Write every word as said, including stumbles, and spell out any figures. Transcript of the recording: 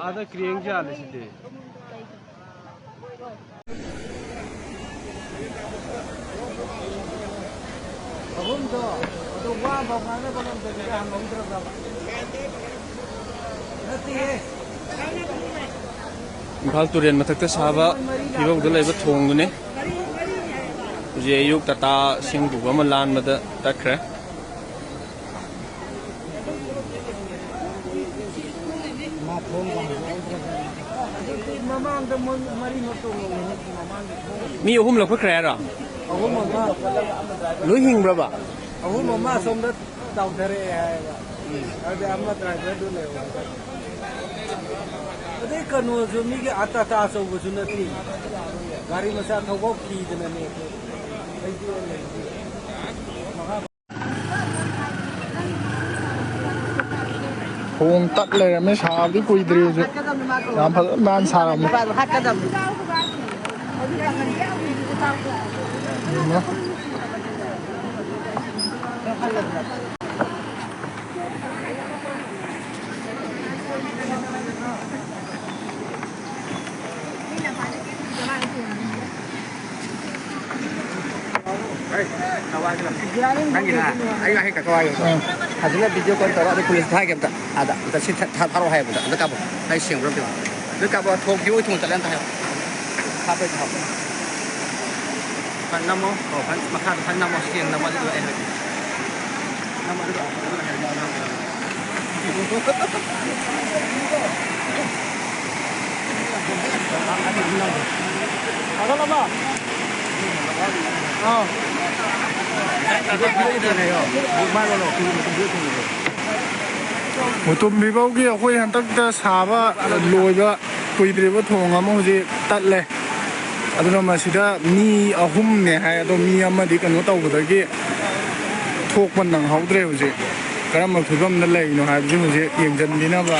ꯑꯥꯗ ꯀ꯭ꯔꯦꯟ ꯌꯥꯜꯂꯤꯁꯤꯗꯤ꯫ ꯑꯍꯨꯝꯗꯣ ꯑꯗꯨ ꯋꯥ ꯑꯃꯐꯥꯎ ꯉꯥꯡꯅꯕ ꯉꯝꯗꯕꯤꯗ ꯍꯪꯍꯧꯗ꯭ꯔꯕ꯭ꯔꯕ? ꯅꯠꯇꯦꯍꯦ꯫ ꯏꯝꯐꯥꯜ ꯇꯨꯔꯦꯜ ꯃꯊꯛꯇ ꯁꯥꯕ ꯐꯤꯕꯧꯗ ꯂꯩꯕ ꯊꯣꯡꯗꯨꯅꯤ꯫ ꯍꯧꯖꯤꯛ ꯑꯌꯨꯛ ꯇꯥꯇꯥ ꯁꯤꯡ ꯄꯨꯕ ꯑꯃ ꯂꯥꯟꯕꯗ ꯇꯠꯈ꯭ꯔꯦ꯫ ꯃꯥ ꯊꯣꯡ ꯍꯥꯡꯗꯣꯛꯍꯧꯗ꯭ꯔꯕꯅꯤ꯫ ꯍꯧꯖꯤꯛꯇꯤ ꯃꯃꯥꯡꯗ ꯃꯣꯏ ꯃꯔꯤꯃꯛ ꯇꯣꯡꯍꯧꯕꯅꯤ, ꯃꯃꯥꯡꯒꯤ ꯊꯣꯡ꯫ ꯃꯤ ꯑꯍꯨꯝ ꯂꯧꯈꯠꯈ꯭ꯔꯦ ꯍꯥꯏꯔꯣ? ꯑꯍꯨꯝ ꯑꯃ, ꯂꯣꯏ ꯍꯤꯡꯕ꯭ꯔꯕ? ꯑꯍꯨꯝ ꯑꯃ ꯑꯁꯣꯝꯗ ꯇꯥꯎꯊꯔꯛꯑꯦ ꯍꯥꯏꯌꯦꯕ꯫ ꯎꯝ꯫ ꯑꯗꯨꯗꯤ ꯑꯃ ꯗ꯭ꯔꯥꯏꯚꯔꯗꯨ ꯂꯩꯍꯧꯔꯦ꯫ ꯑꯗꯩ ꯀꯩꯅꯣꯁꯨ ꯃꯤꯒꯤ ꯑꯥ ꯇꯥꯇꯥ ꯑꯆꯧꯕꯁꯨ ꯅꯠꯇꯦ꯫ ꯒꯥꯔꯤ ꯃꯆꯥ ꯊꯧꯕ ꯀꯤꯗꯅꯅꯦ꯫ ꯑꯩꯗꯤ ꯊꯣꯡ ꯇꯠ ꯂꯩꯔꯝꯃꯦ꯫ ꯁꯥꯕꯗꯤ ꯀꯨꯏꯗ꯭ꯔꯤ ꯍꯧꯖꯤꯛ꯫ ꯌꯥꯝ ꯐꯖꯅ ꯅꯥꯟ ꯁꯥꯔꯝꯃꯦ꯫ ꯍꯥꯠꯀꯗꯕꯅꯤ꯫ ꯅꯪꯒꯤꯅ ꯑꯩ ꯋꯥꯍꯩ ꯈꯛꯇ ꯍꯥꯏꯌꯨ꯫ ꯎꯝ꯫ ꯐꯖꯅ ꯚꯤꯗꯤꯑꯣ ꯀꯣꯜ ꯇꯧꯔꯒ ꯑꯗꯩ ꯄꯨꯂꯤꯁꯇ ꯍꯥꯏꯒꯦ ꯑꯝꯇ꯫ ꯑꯥꯗ ꯑꯝꯇ ꯁꯤ ꯊꯥ-, ꯊꯥ-, ꯊꯥꯔꯛꯑꯣ ꯍꯥꯏꯌꯦꯕ ꯑꯝꯇ꯫ ꯑꯝꯇ ꯀꯥꯞꯄꯣ꯫ ꯑꯩ ꯁꯦꯡꯕ꯭ꯔꯥ ꯑꯝꯇ ꯌꯦꯡꯉꯣ꯫ ꯑꯝꯇ ꯀꯥꯞꯄꯣ꯫ ꯊꯣꯡ ꯄꯤꯌꯣ, ꯊꯣꯡ ꯇꯠꯂꯦ ꯑꯝꯇ ꯍꯥꯏꯌꯣ꯫ ꯍꯥꯞꯄꯦ ꯍꯥꯞꯄꯦ꯫ ꯐꯟ ꯅꯝꯃꯣ꯫ ꯑꯣ, ꯐꯟ ꯃꯈꯥꯗ ꯐꯟ ꯅꯝꯃꯣ꯫ ꯁꯦꯡ ꯅꯝꯃꯣ ꯑꯗꯨꯗꯨꯒ ꯑꯩ ꯍꯥꯏꯔꯛꯀꯦ꯫ ꯅꯝꯃꯣ ꯑꯗꯨꯒ꯫ ꯃꯨꯇꯨꯝꯕꯤꯐꯧꯒꯤ ꯑꯩꯈꯣꯏ ꯍꯟꯗꯛꯇ ꯁꯥꯕ ꯂꯣꯏꯕ ꯀꯨꯏꯗ꯭ꯔꯤꯕ ꯊꯣꯡ ꯑꯃ ꯍꯧꯖꯤꯛ ꯇꯠꯂꯦ꯫ ꯑꯗꯨꯅ ꯃꯁꯤꯗ ꯃꯤ ꯑꯍꯨꯝꯅꯦ ꯍꯥꯏ, ꯑꯗꯣ ꯃꯤ ꯑꯃꯗꯤ ꯀꯩꯅꯣ ꯇꯧꯕꯗꯒꯤ ꯊꯣꯛꯄ ꯅꯪꯍꯧꯗ꯭ꯔꯦ꯫ ꯍꯧꯖꯤꯛ ꯀꯔꯝꯕ ꯐꯤꯕꯝꯗ ꯂꯩꯔꯤꯅꯣ ꯍꯥꯏꯕꯁꯤ ꯍꯧꯖꯤꯛ ꯌꯦꯡꯁꯤꯟꯕꯤꯅꯕ